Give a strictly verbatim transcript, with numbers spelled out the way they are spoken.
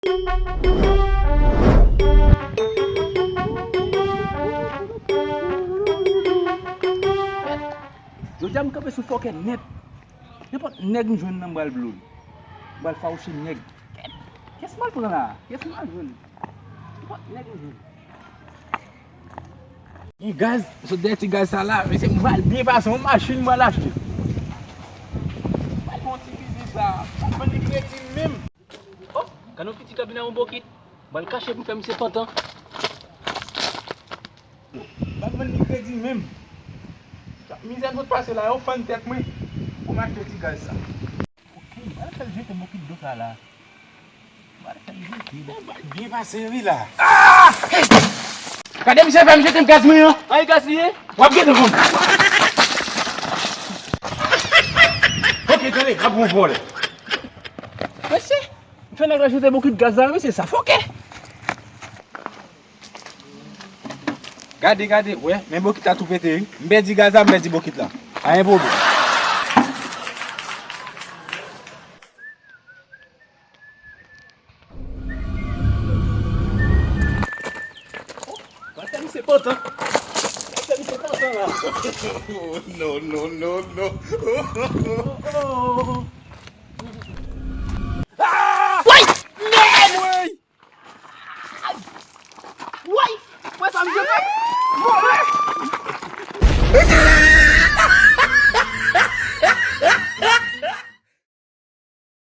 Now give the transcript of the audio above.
Jodi a m kanpe sou fòkè nèt. Nenpòt nèg m jwenn nan m pral blow li. M pral fawouche nèg. Kèt! Kiyès m pral pran la? Kiyès m pral jwenn? Nenpòt nèg m jwenn. Gen gaz, sot dèyè ti gaz sa la, mesye, m pral byen pase, yon machin m pral achte. M pral fè yon ti biznis la, m pral vann li kredi menm. Oh, gade yon piti kabinè yon bokit. M pral kache pou m fè misye pantan. M pral vann li kredi menm. Mizè m sot pase la, yo fann tèt mwen pou m achte ti gaz sa. Ok, m pral fè l jete bokit dlo sa la. M pral fè l jete. Bon, m pral byen pase wi la. Ah! Gade misye fè m jete m gaz mwen an. Ay, gaz li ye? W ap gete konn. Ok, tande, m ap gon vòlè. Mesye, m fè nèg la jete bokit gaz la, mesye, sa fòkè. Gade, gade, wè, men bokit la tou pete wi. M pèdi gaz la, m pèdi bokit la. Pa gen pwoblèm. Pral fè misye pantan. Pral fè misye pantan la. No, no, no, no. Oh, oh, oh. Ah! Woy! Mèd! Woy! Woy! Woy sa misye fè! Vòlè!